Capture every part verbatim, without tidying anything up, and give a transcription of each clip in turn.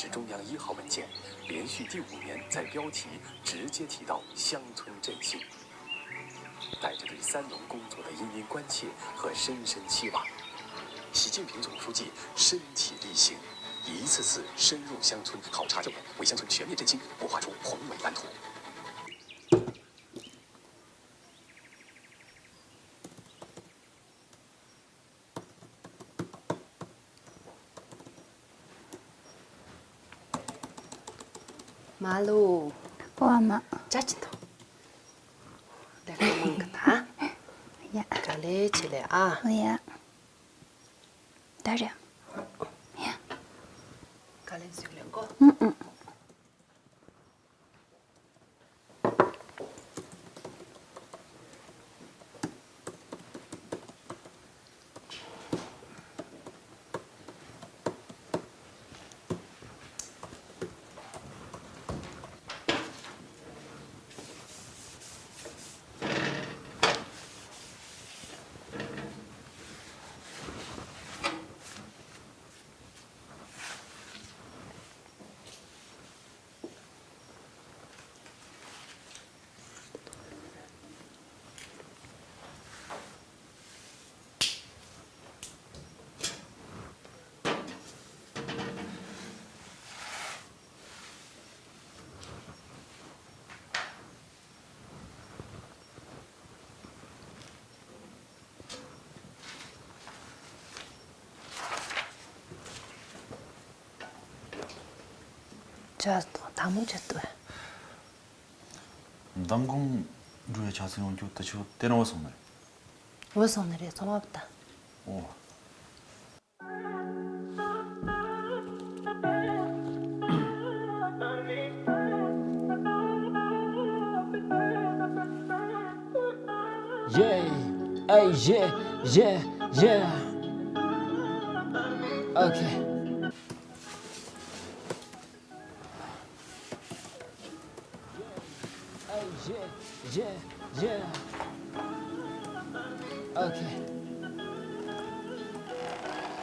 中央一号文件连续第五年在标题直接提到乡村振兴，带着对三农工作的殷殷关切和深深期望，习近平总书记身体力行，一次次深入乡村考察调研，为乡村全面振兴谋划出宏伟蓝图。མ་ལོ། ཨོ་ཨ་མ། ཅག་ཅི་འདུག་ད་ལྟ་མང་གི་ད། ཡ། ག་ལེ་ཆེ་ལེ་ཨ། ཨོ་ཡ། ད་རེད། ཡ། ག་ལེ་ཟིག་ལེ་གོ། ཨུ་ཨུ། ཅག་དང་དང་མོ་ཅག་ཏུ། མདང་དགོང་འགྲོ་ཡ་ཆ་ཚང་ཡོང་རྒྱུ་དུ་ཆུ་དེ་རང་བ་སོང་ནི་རེད། བུད་སོང་ནི་རེད་ཚོང་བ་བུད་ད། ཨོ། Yeah, hey, yeah, yeah, yeah. Okay.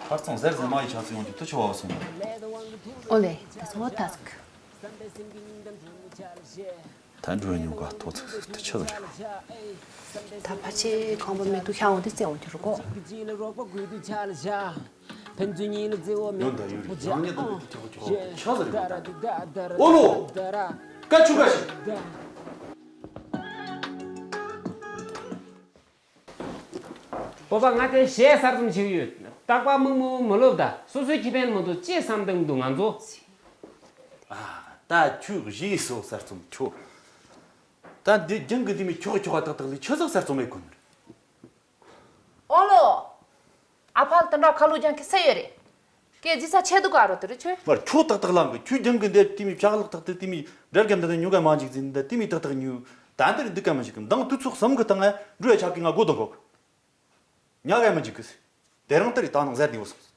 ཁ་རྩང་ཟེར་ཟེར་མ་ཡི་ཆ་ཚུལ་ཡོང་རྒྱུ་དུ་ཆུ་བ་སོང་། ཨོ་ལེ། ད་སོང་བ་ད་ཟིག་ད་འགྲོ་ཉུང་ག་ཐོ་ཚིག་ཟིག་དུ་ཆུ་ལ་རེད། ད་ཕ་ཆེ་ཁང་པ་མེ་ཏུ་ཤ་འོང་དུ་རྩེ་འོང་རྒྱུ་རུ་གོ། ཕན་ཚུན་གཉིས་ལ་བརྩེ་བ་མེད་ཡོད་ད་ཡོད་རེད། ཡང་ཉིད་དང་དེ་ཐེག་ཆོག་ཆོག་ཆ་ཟེར་གི་ད། ཨོ་ལོ། ཀ་ཆུ་ཀ་ཤི། སྤོབས་པ་ང་དེ་ཞེ་གསར་རྩོམ་བྱེད་ཀྱི་ཡོད། རྟག་པར་མིག་མོ་མི་ལོབ་ད། སོ་སོའི་ཁེ་ཕན་མི་འདུག་ཅེས་བསམ་སྟངས་འདུག་ང་ཚོ། ཨ། ད་ཁྱོད་གཞས་སོ་གསར་རྩོམ་ཁྱོད། ད་འདི་རྒྱང་གི་འདི་མི་ཁྱོག་ཁྱོག་ཏག་ཏག་ལས་ཆི་ཟིག་གསར་རྩོམ་མེད་གོ་ནི་རེད། ཨོ་ལོ། ཨ་ཕ་ལ་དུ་འདྲ་ཁ་ལོ་རྒྱང་གི་སེ་ཡོད་རེད། ཀེ་ཇི་ས་ཆེ་དུ་ག་རོ་དུ་རེད་ཆོས། མར་ཁྱོད་ཏག་ཏག་ལམ་གི་ཁྱོད་རྒྱང་གི་འདེབས་དེ་མི་ཕྱག་ལག་ཏག་ཏག་དེ་མི་འདྲ་རྒན་འདི་ནི་ཉུ་ག་མ་འཇིག་འཛིན་འདི་དེ་མི་ཏག་ཏག་ཉུ། ད་འདི་རེད་འདི་ག་མི་འཇིག་གི་མདང་དུས་ཚོགས་གསུམ་གི་སྟེང་ང་འགྲོ་ཡ་ཆག་གི་ང་སྒོ་དང་གོག་ཉག་ག་མི་འཇིག་གི། དེ་རིང་ལྟར་ད་ནང་ཟེར་ནས་འོ་སོང་།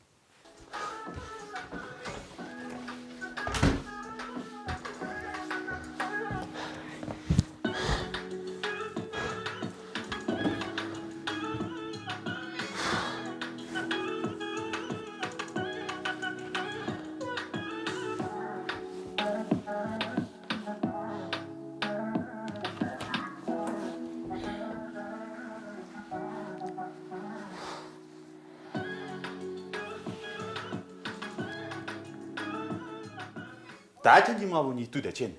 ད་ཁྱེད་ཀྱི་མ་བུ་གཉིས་དུས་ད་ཆེན།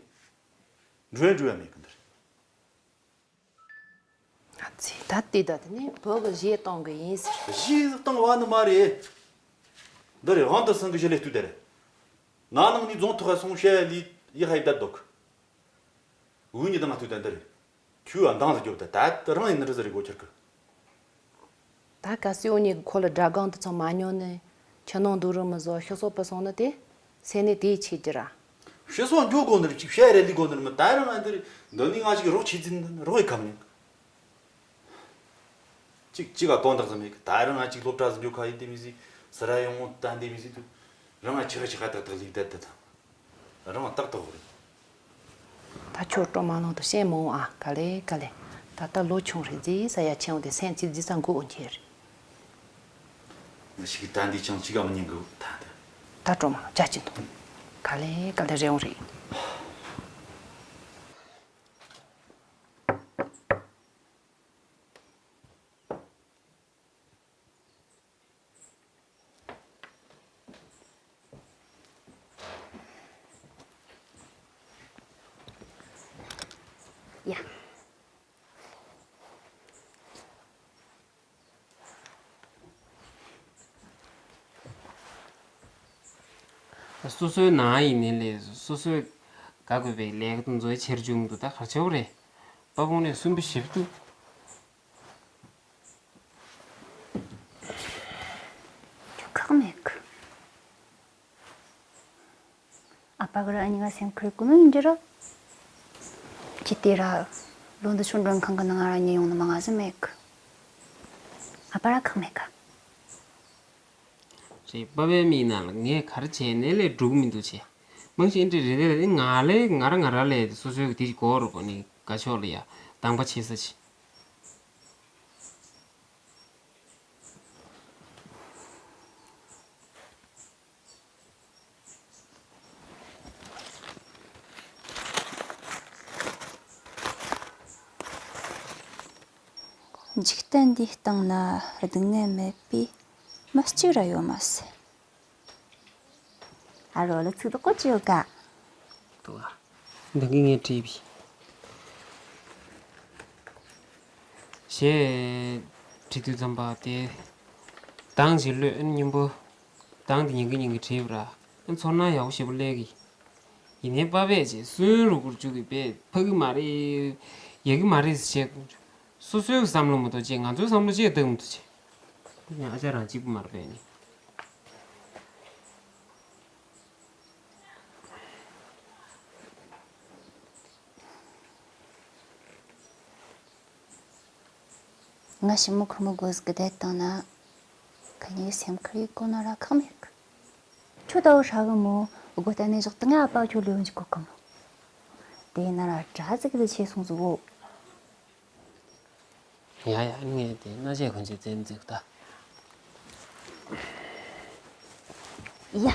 འགྲོ་འགྲོ་ཡ་མེད་གི་འདིར། ང་ཚོས་ད་ལྟའི་ད་དེ་ནས་བོད་གི་གཞས་གཏོང་གི་ཡིན་ཟེར། གཞས་གཏོང་བ་ནི་མ་རེད། འདི་རེད་དབང་དུ་སང་གི་གཞི་ལས་ལྟོས་དེ་རེད། ང་ནང་ནས་རྫོང་ཐོག་ག་སོང་བཤད་ལས་ཡི་ཧའི་བསྡད་འདུག་འུ་གཉིས་དང་ང་ལྟོས་ད་འདི་རེད། ཁྱོད་ཨ་འདང་ཟིག་རྒྱོབ་ད་ད་རང་ཡིན་ནི་རི་ཟི་རེད་གོ་ཁྱེར་གི། ད་ག་སེ་འུ་གཉིས་ཀྱི་ཁོ་ལ་དགྲ་སྒང་དུ་ཚང་མ་ཉོ་ནས་ཁྱི་ནང་འདུག་རུ་མི་བཟོ་ཤི་སོ་པ་སོང་ནི་དེ་སེ་ནས་དེའི་ཆེད་ཀྱི་ར། ཤི་སོ་འགྱོ་དགོ་ནི་རེད་ཅིག་བཤད་རེད་ལི་དགོ་ནི་རེད་མི་ད་རང་ཨ་འདི་རེད་འདི་ནི་ང་ཞིག་རོགས་ཆེ་འཛིན་རོགས་ཡི་ཁམ་ནི། ཅིག་ཅིག་ག་དོན་དག་ཙམ་མེད་གི་ད་རང་ང་ཅིག་སློབ་གྲྭ་ཟིག་འགྱོ་ཁ་ཡིན་དེ་མི་ཟིག་སི་ར་ཡོང་ངོ་ད་འདི་མི་ཟིག་དུ་རང་ང་ཆི་ར་ཆི་ཁ་ཏག་ཏག་ལིག་བསྡད་དེ་དང་རང་ང་ཏག་ཏག་རེད། ད་ཁྱོད་སྤྲོ་མ་ལོང་དུ་བཤད་མོ་ཨ་ག་ལེ་ག་ལེ། ད་ལྟ་ལོ་ཆུང་རེད་ཟིག་ས་ཡ་ཆེན་འོ་དེ་སེམས་ཅིག་ཟིག་ས་འགུག་འོ་ཁྱེར། ང་ཞིག་གི་ད་འདི་ཅང་ཅི་ག་མི་ཉན་གི་ད་ད། ད་སྤྲོ་མ་ལོང་ཅག་ཅི་འདུག་ད་ལས་ག་ལེར་རེད་འོང་རེད། ཡ། སོ་སོའི་ནང་ཡིན་ནའི་ལས་སོ་སོས་དགའ་དགོས་པའི་ལས་ཀ་དེ་ཚོ་བྱེད་བཅུག་འདུག་ད་ག་རེ་བྱེད་དགོས་རེད། དཔའ་བོ་ནས་སུན་པོ་ཞེ་པོ་འདུག་ཁག་མེད་གི། ཨ་ཕ་གི་ར་ཨ་ནི་ང་སེམས་ཁུར་གི་མིན་འདི་ར། ཅི་སྟེ་ར། ལོ་འདི་ཆུང་མགྲོན་ཁང་གི་ནང་ང་ར་ཉལ་ཡོང་ནི་མ་ང་ཟིག་མེད་གི། ཨ་ཕ་ར་ཁག་མེད་གི། རེད། པ་ཕའི་མིག་ནང་ལ་ངས་ག་རེ་བྱས་ནས་ལས་འགྲུབ་མི་འདུག་བྱས། མང་ཞིག་འདྲི་རེ་རེ་ལས་ང་ལས་ང་ར་ང་ར་ལས་སོ་སོའི་དེ་གོ་རུ་གོ་ནི་དགའ་ཕྱོགས་ལ་ཡ་དང་པ་བྱེད་ས་ཆེ། འཇིག་རྟེན་འདིའི་སྟེང་ན་སྡུག་བསྔལ་མེད་པའི་མི་གཅིག་ར་ཡོད་མ་ཟད། ཨ་རོ་ལ་ཚིག་དོག་གོ་ཅི་ཡོད་ཀ། འདུག་ཨ། འདི་གི་ངས་བྲིས་པའི། ཞེས་བྲིས་དུས་ཙམ་པ་དེ། དང་ཞིག་ལོས་སྙིང་པོ། དང་དེ་ཉིན་གི་ཉིན་གི་བྲིས་པ་ར། ཚོར་སྣང་ཡག་པོ་ཞེ་པོ་སླེབས་གི། ཡིན་ནའི་པ་ཕས་ཅེས་སུན་རུ་གུར་བཅུག་གི་པས་ཕ་གི་མ་རེད། ཡ་གི་མ་རེད་ཟེར་བྱས། སོ་སོའི་བསམ་བློ་མ་གཏོགས་ཅེས་ང་ཚོའི་བསམ་བློ་ཅེས་བཏང་མི་ཐུབ་ཅེས། ཨ་ཅག་རང་གཅིག་པུ་མ་རེད་པས་ནི། ང་ཞི་མོ་ཁོར་མོ་དགོས་གི་བསྡད་བཏང་ན། ཁ་ཉིན་སེམས་ཁུར་ཡི་གོ་ན་ར་ཁག་མེད་གི། ཁྱོད་ལྟ་བུ་ཧྲ་གི་མོ་སྒོ་གཏན་ནས་བཞག་ཏུ་ང་ཨ་ཕ་ཁྱོད་ལོས་འཇིག་གོ་གི་མོ། དེ་ཡིན་ན་ར་གྲྭ་ཟིག་གི་ཆེ་སོང་ཟིག་གོ། ཡ་ཡ་ངས་དེ་སྣ་ཆས་གོན་ཆས་བཙན་འཛུགས་ད། ཡ།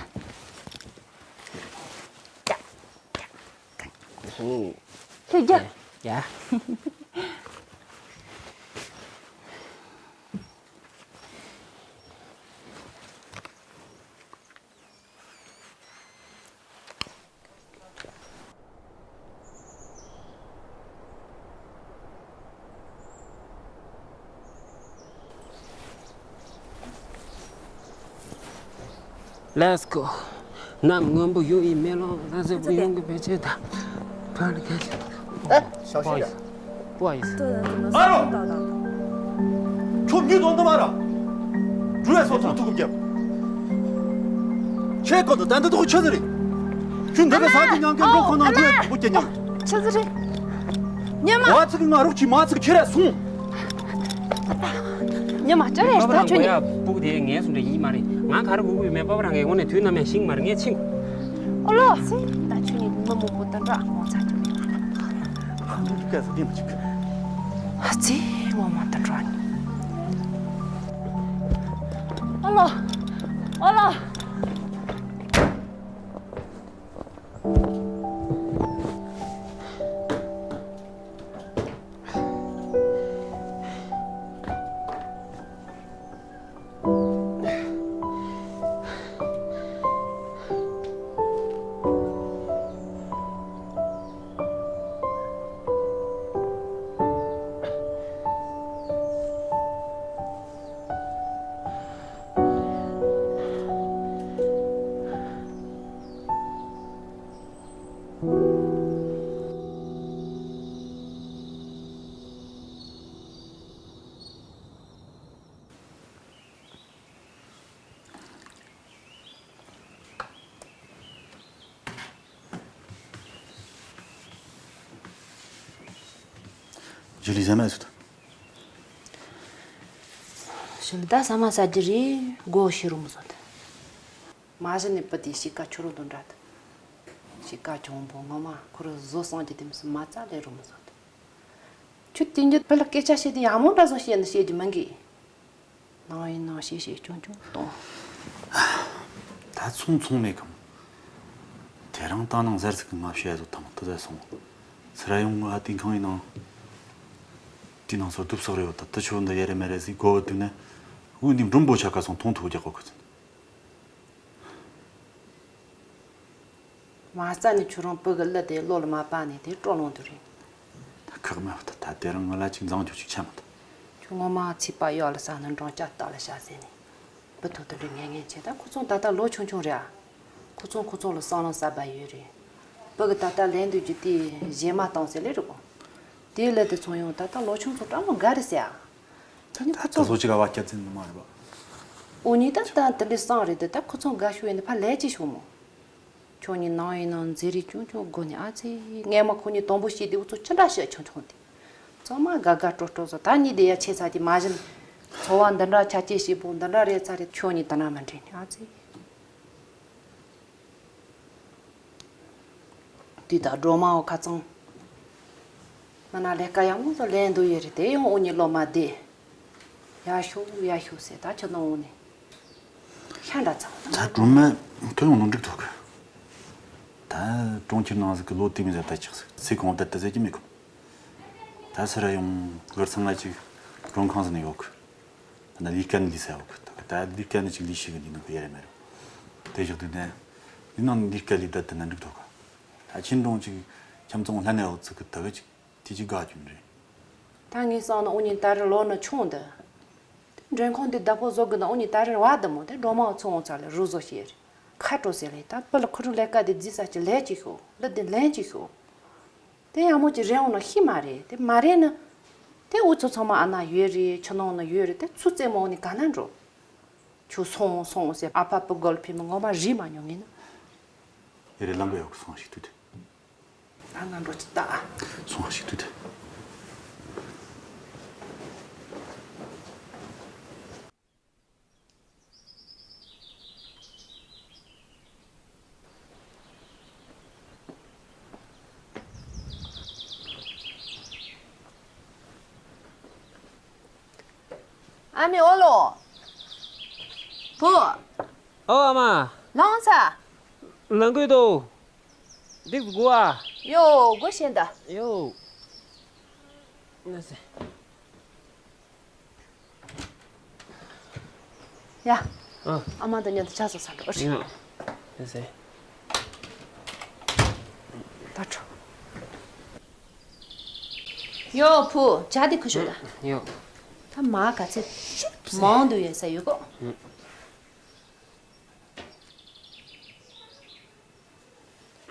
ཧུ། ཁྱོད་རྒྱ། ཡ། Let's go. གནམ་སྔོན་པོ་ཡོད་ཡི་མེ་ལོང་ར་ཟེ་པོ་ཡོང་གི་བེད་སྤྱད་ད། ཕ་ནི་གལ་ཆེ། ཨེ། ཞའོ་ཞིང་ཡ། 不好意思。 ཨ་རོ། ཁྱོད་མྱུར་དུ་འདི་མ་ར། འགྲུལ་བའི་སོ་ཐུག་ཐུག་རྒྱབ། ཁྱེད་ཀོ་ཏོ་ཏན་ཏན་ཏོ་ཆི་ཟིག་རེད། ཁྱོད་འདི་ག་ས་ཁྱི་ཉང་གི་མགོ་ཁོ་ནང་འགྲུལ་བའི་ཐུག་པོ་སྐྱེ་ཉང་། ཆི་ཟིག་རེད། ཉི་མ། བ་ཚིག་ང་རོགས་ཀྱིས་མ་ཚིག་ཁྱེར་ར་སོང་། ཉི་མ་ཅི་རེད་ད་ཁྱོད་ཉི། སྤུག་དེ་ངའི་སུ་འདྲ་ཡིན་མ་རེད། ང་ག་རེ་སྒུག་གི་མེད་པ་རང་གི་ངོ་ནས་དུས་ནམ་ཡང་ཤིང་མ་རེད་ངས་ཕྱིན། ཨོ་ལོ། ད་ཁྱོད་ཉིད་མི་མང་པོ་དང་འདྲ་ངོ་ཚ་རྒྱུ་མེད་པ། ཁོང་ཚོ་སྐད་ཟ་གིན་མི་འཇིག་ཨ་ཙི་ངོ་མ་དང་འདྲ་ནི། ཨོ་ལོ། ཨོ་ལོ། ཞི་ལི་ཟ་མ་ཟོས། ཞི་ལི་ད་ཟ་མ་ཟ་རྒྱུ་རེད། སྒོ་ཕྱེ་རུ་མི་བཟོ་ད། མ་གཞི་ནས་བུ་དེ་གཤིས་ཀ་ཁྱོད་རང་དང་འདྲ་ད། གཤིས་ཀ་གྱོང་པོ་ངོ་མ་ཁོ་རང་བཟོ་སོང་རྒྱུ་དེ་མི་སྲིད་མ་རྩ་ལས་རུ་མི་བཟོ་ད། ཁྱོད་དེང་རྒྱུ་བུ་ལ་སྐད་ཆ་བཤད་དུས་ཡག་མོ་འདྲ་བཟོ་བཤད་ན་བཤད་རྒྱུ་མིན་གི། ནང་ཡིན་ནང་བཤད་བཤད་ཆུང་ཆུང་གཏོང་། ད་ཚོང་ཚོང་མེད་གམ། ཡང་ད་ནང་ཟེར་ཟིག་གི་ང་བཤད་ཟོ་ཐང་དུ་ཟེར་སོང་། སི་ར་ཡོང་ཨ་ཏིང་ཁང་ཡིན་ནང་། དེའི་ནང་སོ་དུབ་སོག་རེ་ཡོད་ད་དུ་ཆོ་འདི་ཡེ་རེ་མེ་རེ་ཟིག་གོ་བ་དུ་ནས། འུ་འདི་མགྲོན་པོ་ཆ་ག་སོང་མཐོང་ཐུག་རྒྱག་གོ་ཁུ་ཚུན། མ་རྩ་ནས་ཁྱོད་རང་སྤུ་གི་གླུ་དེ་བློ་ལ་མ་པ་ནས་དེ་སྤྲོ་ལོང་དུ་རེད། ད་ཁག་མེད་པ་ད་ད་དེ་རང་ང་ལ་ཅིག་མཛངས་ཁྱོད་ཅིག་ཆ་མ་ད། ཁྱོད་ངོ་མ་ཚིག་པ་གཡོག་ལ་ས་ནི་འབྲོང་སྐྱ་སྟག་ལ་ཤ་ཟེར་ནས། བུ་ཐུག་ཏུ་ལུས་ངན་ངན་བྱས་ད་ཁོ་ཚོ་ད་ལྟ་ལོ་ཆུང་ཆུང་རེད་ཨ། ཁོ་ཚོ་ཁོ་ཚོ་ལ་བསམ་བློ་གསར་པ་ཡོད་རེད། སྤུ་གི་ད་ལྟ་ལེན་འདོད་རྒྱུ་དེ་གཞས་མ་བཏང་ཟེར་ལེ་རུ་གོ། དེའི་ལས་དེ་ཚོང་ཡོང་ད་ལྟ་ལོ་ཆུང་ཚོ་སྤྲང་མོ་དགའ་རེད་ཟེར་ཨ། ད་ནི་ད་ཁོ་ད་ཚོ་ལོ་ཅིག་ག་བ་སྐྱ་ཚན་ནི་མ་རེད་པ། འུ་གཉིས་ད་ལྟ་དེ་འདྲའི་སང་རེད་དེ་ད་ཁོ་ཚོ་དགའ་ཤོས་ཡིན་ན་ཕ་ལས་ཅི་ཤོག་མོ། ཁྱོད་གཉིས་ནང་ཡིན་ནང་མཛེས་རིས་ཆུང་ཆུང་སྒོ་ནས་ཨ་ཙི། ངས་མ་ཁོ་གཉིས་དང་པོ་ཤེས་དེ་འུ་ཚོ་ཅི་འདྲ་ཤོད་ཆུང་ཆུང་དེ། ཚང་མ་དགའ་དགའ་སྤྲོ་སྤྲོ་བཟོ་ད་གཉིས་དེ་ཡ་ཆེ་ཚ་དེ་མ་བཞིན། འཚོ་བ་འདི་འདྲ་ཆ་སྐྱེ་ཞིག་པོ་འདི་འདྲ་རེད་ཚ་རེད་ཁྱོད་གཉིས་ད་ན་མ་འདྲེན་ནས་ཨ་ཙི། དུས་ད་སྒྲོལ་མའོ་ཁ་ཚང་། མ་ན་ལས་ཀ་ཡག་མོ་ཚོ་ལེན་འདུག་ཡོད་རེད་དེ་ཡང་འུ་གཉིས་བློ་མ་བདེ། ཡ་ཤོ་ཡ་ཤོ་ཟེར་ད་ཁྱོད་ནང་འོང་ནས། ཤ་འདྲ་ཚང་། ད་སྒྲོལ་མ་ཐོན་ཡོང་ནོ་འགྲིག་ཐུག་གི། ད་གྲོང་ཁྱེར་ནང་ཟིག་གི་ལོ་དེ་མི་ཟེར་ད་ཆགས་ཟིག་ཚེ་གང་བསྡད་ད་ཟེར་གྱི་མེད་གི། ད་སི་ར་ཡོང་གར་ཚང་ང་ཅིག་མགྲོན་ཁང་ཟིག་ནས་ཡོད་གི། ད་ལས་ཀ་ནི་ལས་ས་ཡོད་གི་ད་ལས་ཀ་ནི་ཅིག་ལས་ཤིག་གི་འདི་ནང་གི་ཡ་རེ་མེ་རེ། དེ་བཞག་དུས་ནས་འདི་ནང་ལས་ཀ་ལས་ད་དེ་ན་འགྲིག་ཐུག་གི། ད་ཁྱིམ་གྲོང་ཅིག་ཁྱིམ་ཚང་ལྷན་ནས་འོ་ཚིག་གི་ད་གི་ཅིག་དེ་ཅིག་དགའ་རྒྱུ་རེད། ད་ངས་བསམ་ན་འུ་གཉིས་ད་རེས་ལོ་ན་ཆུང་འདི། མགྲོན་ཁང་འདི་བདག་པོ་བཟོ་དགོས་ན་འུ་གཉིས་ད་རེས་བ་དུ་མོ་དེ་སྒྲོལ་མ་ཚོ་འོང་ཚར་ལ་རུ་བཟོ་བྱེད་རེད། ཁ་སྤྲོ་ཟེར་ལེ་ད་སྤུ་ལ་ཁུ་རུ་ལས་ཀ་དེ་རྫི་ས་ཅི་ལས་ཅི་ཤོག་ལ་དེ་ལན་ཅི་ཤོག་དེ་ཡག་མོ་ཅི་རེད་འོང་ན་ཤི་མ་རེད་དེ་མ་རེད་ན། དེ་འུ་ཚོ་ཚང་མ་ཨ་ན་ཡོད་རེད་ཁྱི་ནང་ན་ཡོད་རེད་དེ་ཚུ་རྩེད་མོ་ནི་ག་ན་འགྲོ། ཁྱོད་སོང་སོང་ཟེར་ཨ་ཕ་སྤུ་གོལ་ཕི་མི་ངོ་མ་རིག་མ་མྱོང་ངེས་ན། ཡ་རེ་ལམ་པ་ཡོག་སོང་ཞིག་ཐུ་དེ། ད་ང་འགྲོ་ཅི་ལྟ། སོང་ཞིག་ཐུ་དེ། ཨ་མའི་ཨོ་ལོ། བུ། ཨོ་ཨ་མ། ལངས་ས། ལངས་དགོས་དོ། འགྲིག་དགོ་ཨ། ཡོ་དགོ་ཤེས་ད། ཡོ། ན་སེ། ཡ། ཨ། ཨ་མ་དང་མཉམ་དུ་ཇ་བཟོ་ས་འགྲོ་ཨ་ཤི། ཡ། ཡ་ཟེ། ད་འགྲོ། ཡོ་བུ་ཇ་དེ་ཁུ་ཤོད་ད། ཡོ། ད་མ་ག་ཚད་མང་དུ་ཡོད་ས་ཡོད་གོ།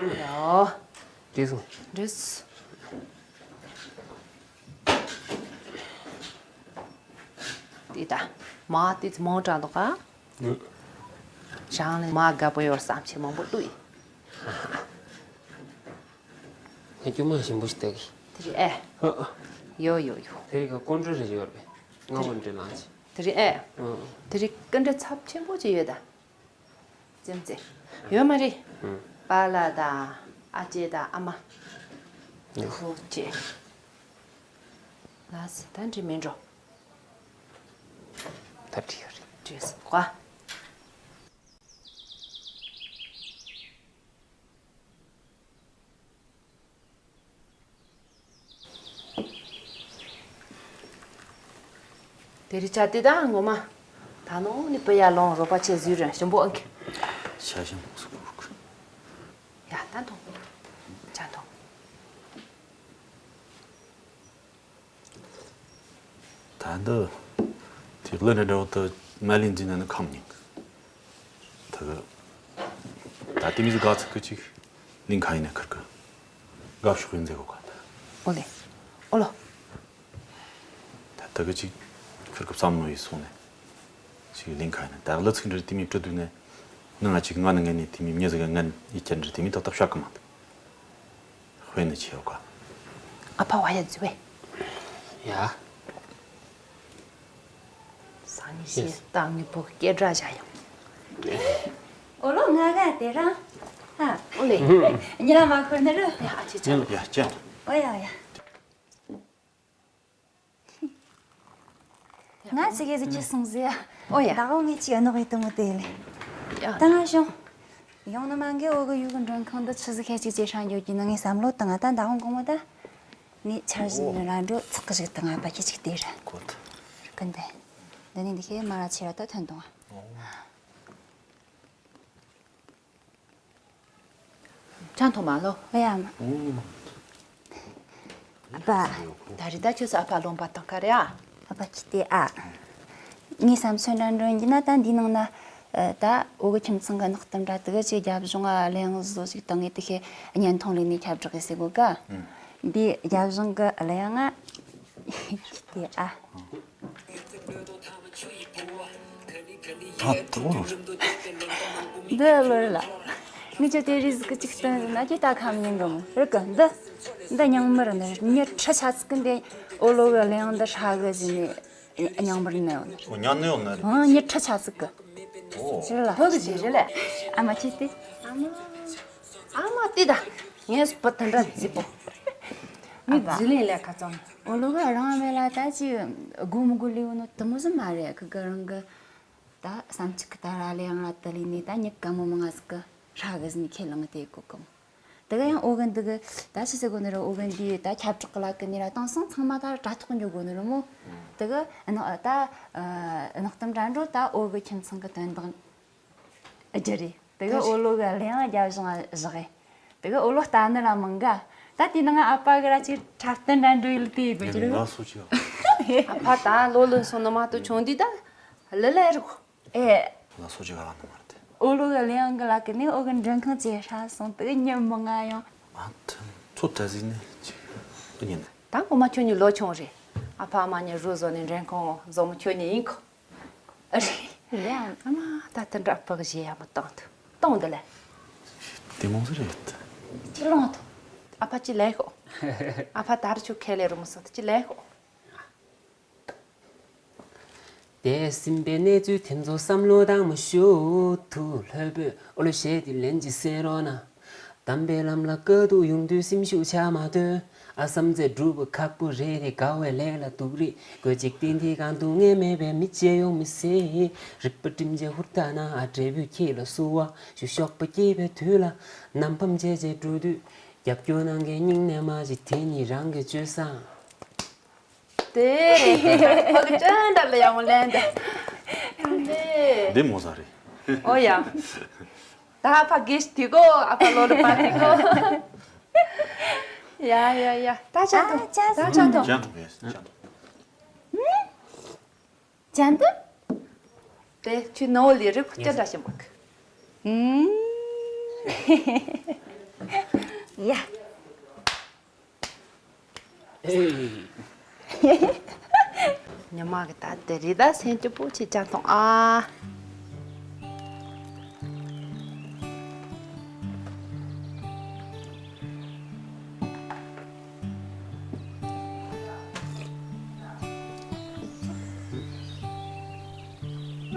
ཡོ། འགྲིག་སོང་། འགྲིག་སོང་། འདི་ད། མ་དེ་ཚོ་མང་དྲགས་འདུག་ག་ཨུ། རང་ལ་མ་དགའ་པོ་ཡོད་བསམ་ཆེ་མང་པོ་བླུགས་ཡིན། ངས་སྐྱོ་མ་ཞིམ་པོ་ཞིག་སྟེར་གི། དེ་རེད་ཨེ། ཨ། ཡོ་ཡོ་ཡོ། དེ་རིགས་ཀ་ཀོན་ཀྲོལ་རེ་ཡོད་རེད། ང་ཀོན་ཀྲོལ་ལངས་ཆེ། དེ་རེད་ཨེ། ཨ། དེ་རིགས་ཀོན་ཀྲོལ་ཚབས་ཆེན་པོ་ཅིག་ཡོད་ད། ཙེམ་ཙེ། ཡོད་མ་རེད། ཨུ། པཱ་ལགས་དང་ཨ་ཅེ་དང་ཨ་མ། ཡོ། ཁོ་ཅེ། ལགས་སེ་ད་འགྲིག་མིན་འགྲོ། ད་འགྲིག་ཡོད་རེད། འགྲིག་སོང་ཀ། དེ་རིང་ཆ་དེ་དང་ངོ་མ། ད་ནོ་ནི་པི་ཡ་ལོང་རོགས་པ་ཆེ་ཟུར་རན་ཞིམ་པོ་ཨང་གི། ཤ་ཞིམ་པོ་སུ་ཁུར་ཁུར། ཡ་ད་འཐུང་། ཆ་འཐུང་། ད་འདི། དེ་གླུ་འདྲ་འདྲ་བོ་དུ་མ་ལེན་འཛིན་ན་ནི་ཁམ་ཉིན། ད་གི། ད་དེ་མི་ཟིག་ག་ཚིག་གི་ཅིག་ལིང་ཁ་ཡིན་ན་ཁིར་གི། དགའ་ཕྱོགས་ཡིན་ཟེར་གོ་ག་ད། ཨོ་ལེ། ཨོ་ལོ། ད་ད་གི་ཅིག་ཁིར་གི་བསམ་མནོ་ཡིས་སོང་ནས། ཅིག་ལིང་ཁ་ཡིན་ན་ད་གླུ་ཚིག་འདྲ་དེ་མི་སྤྲོད་དུས་ནས། ནང་ང་ཅིག་ང་ནི་ངན་ནི་དེ་མི་མྱི་ཟིག་ག་ངན་ཡིད་ཀྱི་འདྲ་དེ་མི་ཏག་ཏག་བཤད་གི་མ་འདུག་དཔེ་ནི་ཆེ་བ། ཨ་ཕ་བ་ཡ་ཛི་བས། ཡ། སང་ཉིན་ཤེས་ཏང་ངི་བུ་སྐད་གྲགས་བྱ་ཡང་། ཨོ་ལོ་ང་ག་དེ་རང་། ཧ། ཨོ་ལེ། ཉི་ལ་མ་ཁོར་ནི་རུ། ཡ་ཨ་ཅེ་ཅེ། ཡ་ཅེ། ཨོ་ཡ་ཡ། ང་ཚི་གེ་ཟི་ཅི་སོང་ཟི་ཡ། ཨོ་ཡ། ད་འོ་ངས་ཅི་ཡ་ནོག་ཡི་དུ་མོ་དེ་ལེ། ཡ། ད་ང་ཤོང་། ཡང་ན་མ་འགའི་འོ་གི་ཡུལ་གི་མགྲོན་ཁང་འདི་ཆི་ཟིག་ཁྱེད་ཅིག་ཅེ་ཧྲ་འགྱོ་གི་ན་ངས་བསམ་བློ་བཏང་ང་ད་མདང་དགོང་མོ་ད། ངས་འཆར་གཞི་ནི་ར་འགྲོ་ཚག་གི་ཞིག་བཏང་ང་པ་ཁྱེད་ཅིག་དེ་ར། གོ་ཐུབ། གི་འདི། འདི་ནི་འདི་ཁྱེད་མ་ར་ཆེ་ར་ད་ཐོན་དང་ང་། ཨོ། ཅང་ཐོ་མ་ལོ། ཨེ་ཡ་མ། ཨ་ཕ། ད་རི་ད་ཁྱོད་སུ་ཨ་ཕ་ལོང་པ་དང་ཁ་རེ་ཨ། ཨ་ཕ་ཁྱི་ཏེ་ཨ། ངའི་བསམ་ཚུལ་འདྲ་འགྲོ་ཡིན་ན་ད་འདི་ནང་ན། ད་འོ་གི་ཁྱིམ་ཚང་གི་གནག་གཏམ་འདྲ་དེ་གི་ཅིག་རྒྱབ་ལྗོངས་ཨ་གླེང་བཟོ་ཞིག་བཏང་ངེ་དེ་ཁེ་བརྙན་ཐུང་ལས་ནས་ཁྱབ་བསྒྲགས་ཟེར་གོ་ག་འདི་རྒྱབ་ལྗོངས་གི་གླེང་ཨ། ཁྱི་ཏེ་ཨ། ད་ད་འོ་རོ། འདི་ལོ་རེ་ལ། ངས་ཁྱོད་དེ་རིས་ཀྱི་ཅིག་སྟོན་ཟིན་ན་ཁྱོད་ད་ཁམ་ཉན་གི་མོ་རིག་གི་འདི། འདི་ཉང་མི་རི་ནི་མྱི་ཁྲི་ཆ་ཚིག་གི་འདི་འོ་ལོ་གི་གླེང་འདི་ཧྲ་གི་ཟིན་ནས་ཉང་མི་རི་ནི་ཡོད་ནི། འོ་ཉང་ནི་ཡོད་ནི་རེད། ཨང་མྱི་ཁྲི་ཆ་ཚིག་གི། ཨོ། ཟེར་ལ་ཧོ་གི་ཟེར་རེ་ལ། ཨ་མ་ཁྱི་སྟེ། ཨ་མ། ཨ་མ་ཏི་ད། ངས་བུ་དེ་འདྲ་རྫི་པོ། མི་རྫི་ལིང་ལས་ཁ་ཙམ། འོ་ལོ་ག་རང་མེད་ལ་ད་ཅི་དགོ་མི་དགོ་ལི་འོ་ནོ་དུ་མོ་ཟིག་མ་རེད། ཁི་གི་རང་གི་ད་བསམ་ཚིག་གི་ད་ར་ལེ་ཡང་ར་ཏི་ལི་ནི་ད་ཉི་ག་མོ་མི་ང་ཟིག་གི་ཧྲ་གི་ཟིན་ཁས་ལེན་དེ་གོ་གི་མོ། དེ་ག་ཡང་འོ་གི་འདི་གི་ད་ཅི་ཟེར་གོ་ནི་ར། འོ་གི་འདི་ད་ཁྱབ་བསྒྲགས་གི་ལ་གི་ནི་ར་དེང་སང་ཚང་མ་ད་དྲ་ཐོག་འཇོག་གོ་ནི་ར་མོ། དེ་གི་ཨ་ནི་ད་ཨ་གནག་གཏམ་འདྲ་འགྲོ་ད་འོ་གི་ཁྱིམ་ཚང་གི་དོན་དག་ཨ་ཅི་རེད། དེ་ག་འོ་ལོ་གི་གླེང་རྒྱབ་བཞིན་བཞག་གི། དེ་ག་འོ་ལོ་ལྟ་ནི་ལ་མང་ག་ད་དེ་ནང་ཨ་ཕ་གི་ར་ཅིག་འཁྲབ་སྟོན་འདྲ་འགྲོ་ཡིན་དེ་གོ་ཅི་རེད། ང་སོ་ཅི་ཨ་ཕ་ད་ལོ་ལོན་སོང་ནི་མ་གཏོགས་ཆུང་དུས་ད་ལི་ལི་རུ། ཨེ། ང་སོ་ཅི་ག་ལ་ནི་མ་རེད། འོ་ལོ་གི་གླེང་གི་ལ་གི་ནི་འོ་གི་མགྲོན་ཁང་ཅེ་ཧྲ་སོང་དེ་ག་ཉི་མི་ང་ཡང་། ཨ་ཐུ་ཚོ་ད་ཟིག་ནི་ཅི་གི་ཉིན། ད་ངོ་མ་ཁྱོད་གཉིས་ལོ་ཆུང་རེད། ཨ་ཕ་ཨ་མ་གཉིས་རུ་བཟོ་ནས་མགྲོན་ཁང་བཟོ་མོ་ཁྱོད་གཉིས་ཡིན་གོ། རེད། ཡ། ཨ་མ་ད་དེ་འདྲ་ཕག་བཞེས་ཡ་མི་གཏོང་ཐུབ་གཏོང་དེ་ལས། དེ་མོ་ཟེར་རེད། ཅི་ལོང་ཐུབ། ཨ་ཕ་ཅི་ལས་ཤོག་ཨ་ཕ་ད་རུ་ཆུ་ཁས་ལེ་རུ་མི་སོང་ད་ཅི་ལས་ཤོག་དེ་སིམ་པའི་གནས་ཚུལ་དེ་ཚོ་བསམ་བློ་བཏང་མ་ཤུག་ཐུག་ལྷོད་པོས་ཨོ་ལོ་ཞེས་དེ་ལན་ཅི་ཟེར་རོགས་ན། དམ་པའི་ལམ་ལ་དཀའ་སྡུག་ཡོང་དུས་སེམས་ཤུགས་ཆག་མ་སྡོད། ཨ་བསམ་ཚེ་སྒྲུབ་པ་ཁག་པོ་རེད་རེད། དགའ་བའི་ལས་ལ་སྡུག་རེད། དགོས་འཇིག་རྟེན་འདི་གང་དུ་ངལ་མེད་པའི་མི་བྱེད་ཡོང་མི་སྲིད། རིག་པ་སྒྲིམ་བྱས་ཧུར་ཐག་ན་ཨ་འབྲས་བུ་ཁྱེད་ལ་བསུ་བ་ཞུ་ཤོག་པ་སྐྱེས་པའི་དུས་ལ་ནམ་ཕམ་བྱས་བྱས་འགྲོ་དུས་རྒྱབ་སྐྱོར་གནང་མཁན་སྙིང་ནས་མ་བརྗེད། དེ་ཉིད་རང་གི་སྤྱོད་བཟང་། དེ་རེད། ཕ་གི་ཅོན་འདྲ་ལ་ཡང་ལན་འདི། འདི་མོ་ཟ་རེད། ཨོ་ཡ། ད་ཕ་གིས་དེ་གོ་ཨ་ཕ་ལོ་ལ་པ་དེ་གོ་ཡ་ཡ་ཡ། ད་ཅན་ཐོ། ད་ཅན་ཐོ། ཅན་ཐོ་ཡེ་ཅན་ཐོ། ཅན་ཐོ། དེ་ཁྱོད་ནོ་ལི་རིག་ཅན་འདྲ་ཞིག་མག་ཡ། ཨེ། ཉི་མ་གི་ད་དེ་རི་ད་སེམས་སྐྱིད་པོ་ཆེ་ཅག་ཐོང་ཨ།